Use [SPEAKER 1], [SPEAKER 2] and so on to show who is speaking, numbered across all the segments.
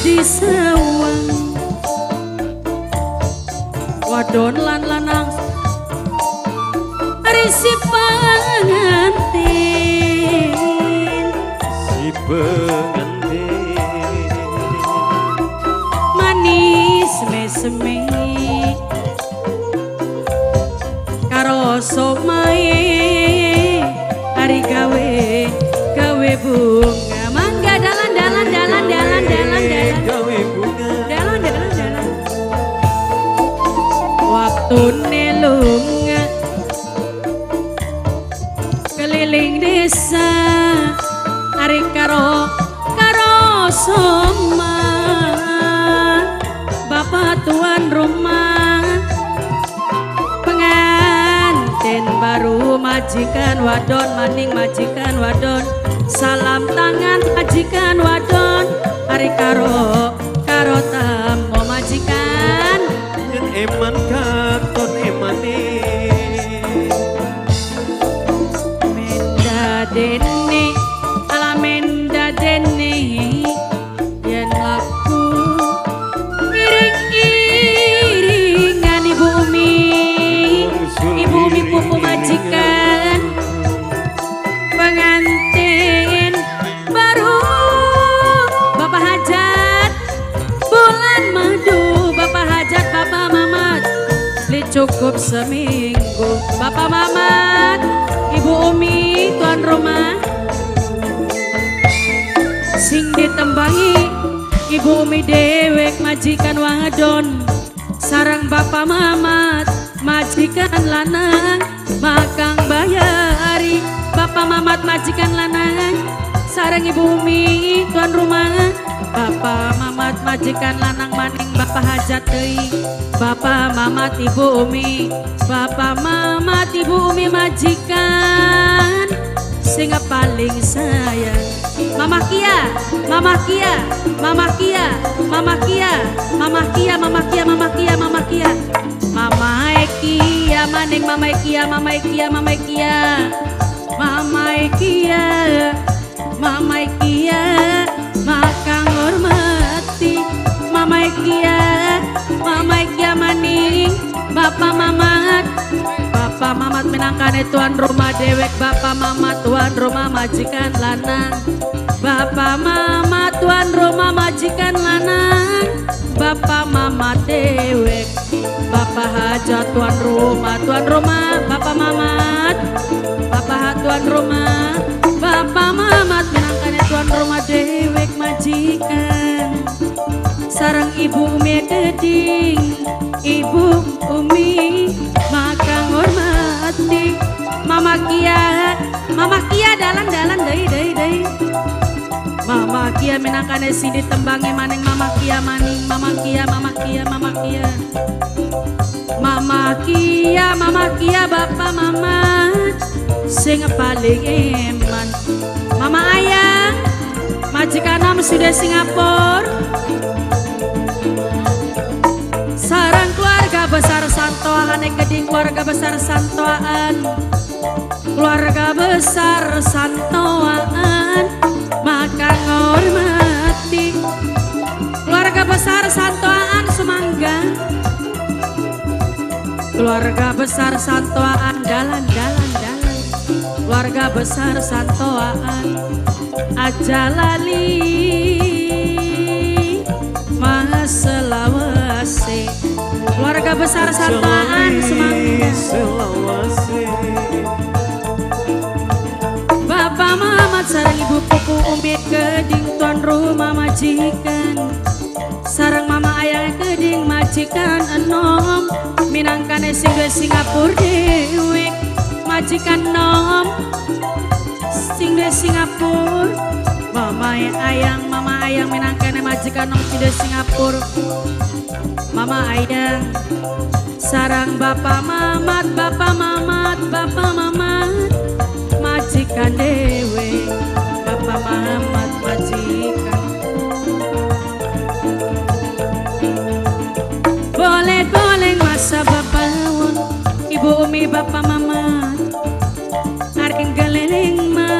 [SPEAKER 1] Disawang wadon lan lanang ari si pengantin,
[SPEAKER 2] si pengantin
[SPEAKER 1] manis meseme karo somae ari gawe gawe bunga. Mangga dalan dalan dalan dalan dalan dalan
[SPEAKER 2] gawe bunga
[SPEAKER 1] dalan dalan dalan. Waktune lunga keliling desa ari karo karo soma bapak tuan rumah pengantin baru majikan wadon maning majikan wadon salam tangan majikan wadon ari karo karo tamu majikan.
[SPEAKER 2] Yen eman katon emane
[SPEAKER 1] menda dene ala menda dene yen laku iring-iringan ibu umi, ibu umi pupu majikan pengantin baru bapak hajat bulan madu bapak hajat bapak mamat li cukup seminggu bapak mamat ibu umi tuan rumah sing ditembangi ibu umi dewek majikan wadon sarang bapak mamat majikan lanang makang bayari bapak mamat majikan lanang sarang ibu umi tuan rumah bapak mamat majikan lanang maning bapak hajat deui bapak mamat ibu umi bapak mamat ibu umi majikan sing paling sayang. Mama Kia, Mama Kia, Mama Kia, Mama Kia, Mama Kia, Mama Kia, Mama Kia, Mama Kia, Mama Kia maning Mama Kia, Mama Kia, Mama Kia, Mama Kia, Mama Kia, makang hormati Mama Kia, Mama Kia maning Bapak Mamat, Bapak Mamat minangkane tuan rumah dewek bapak mamat tuan rumah majikan lanang bapak mamat tuan rumah majikan lanang bapak mamat dewek bapak hajat tuan rumah bapak mamat bapak tuan rumah bapak mamat minangkane tuan rumah dewek majikan sarang ibu umi keding ibu umi maka hormati Mama Kia, Mama Kia dalan dalan deui deui deui Mama Kia minangkane sing ditembangi maning Mama Kia maning Mama Kia, Mama Kia, Mama Kia, Mama Kia, Mama Kia bapak mamat sing paling eman. Mama Ayang majikan sudah Singapura sarang keluarga besar Santoaan keding keluarga besar Santoaan keluarga besar Santoaan maka ngormati keluarga besar Santoaan Sumangga keluarga besar Santoaan dalan dalan dalan keluarga besar Santoaan aja lali maselawase keluarga besar Santoaan Sumangga
[SPEAKER 2] selawase
[SPEAKER 1] bapak mamat sarang ibu pupu umi keding tuan rumah majikan sarang mama ayang keding majikan enom minangkane sing duwe Singapura dewek majikan nom sing duwe Singapura mama ayang minangkane majikan nom sing duwe Singapura mama ayang sarang bapak mamat bapak mamat bapak mamat majikan dewe bapak mamat majikan boleh boleh masa bapak won ibu umi bapak mamat areng geleleng ma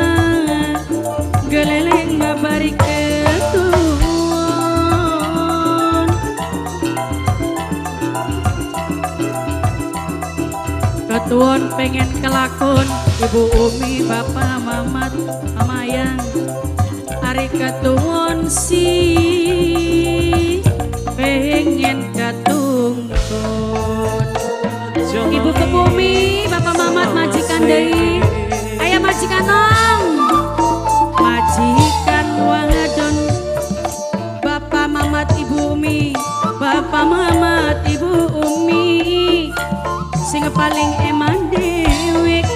[SPEAKER 1] geleleng ma bari ketua. Ketuon pengen kelakon Ibu Umi Bapak Mamat Mamayang. Ari ketuon si pengen ketungkon. Ibu Pupumi Bapak Mamat majikan deui. Aya majikan nong. Majikan wadon Bapak Mamat Ibu Umi, Bapak Mamat Ibu Umi, sing paling eman dewek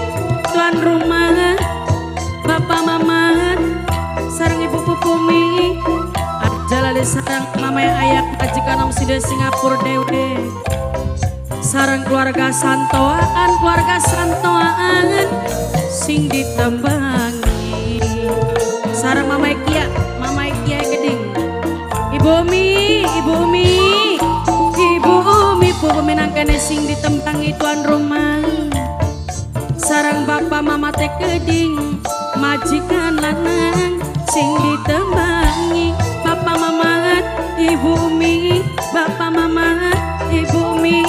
[SPEAKER 1] tuan rumah Bapak Mamat sareng Ibu Pupumi. Aja lali sareng mama yang ayak majikan om sida Singapura dewe. Sareng keluarga Santoaan, keluarga Santoaan sing ditembangi. Sareng Mama Kia, Mama Kia Geding. Ibu Umi, Ibu Umi, Ibu Umi Pupu minangkane sing ditembangi tuan rumah. Sareng Bapak Mama teh Keding, majikan lanang sing ditembangi. Bapak Mamat, Ibu Umi, Bapak Mamat, Ibu Umi,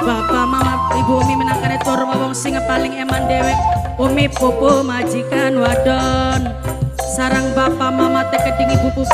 [SPEAKER 1] Bapak Mamat, Ibu Umi minangkane tuan rumah wong sing paling eman dewek. Umi Pupu majikan wadon. Sarang Bapak Mama teh Keding Ibu Pupu